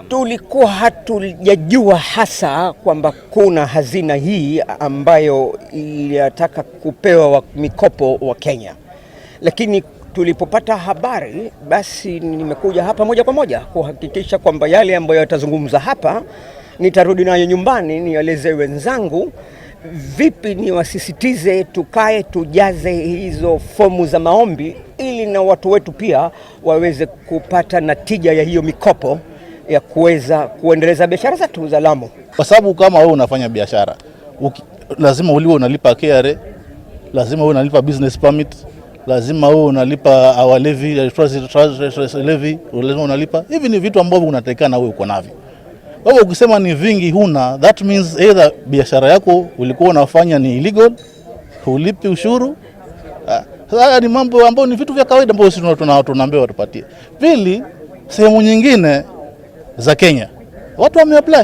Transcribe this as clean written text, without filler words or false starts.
Tulikuwa hatujajua hasa kwamba kuna hazina hii ambayo inataka kupewa mikopo wa Kenya, lakini tulipopata habari basi nimekuja hapa moja kwa moja kuhakikisha kwamba yale ambayo yatazungumza hapa nitarudi nayo nyumbani nieleze wenzangu vipi, niwasisitize tukae tujaze hizo fomu za maombi ili na watu wetu pia waweze kupata natija ya hiyo mikopo ya kuweza kuendeleza biashara zetu za Lamu. Kwa sababu kama wewe unafanya biashara lazima uliwe unalipa KRA, lazima uwe unalipa business permit, lazima uwe unalipa our levy, levy, lazima unalipa. Hivi ni vitu ambavyo unatakikana wewe uko navyo. Kwa hivyo ukisema ni vingi huna, that means either biashara yako ulikuwa unafanya ni illegal, hulipi ushuru. Haya ni mambo ambayo ni vitu vya kawaida ambavyo sisi tunaambiwa tupatie. Pili, sehemu nyingine za Kenya watu wameapply.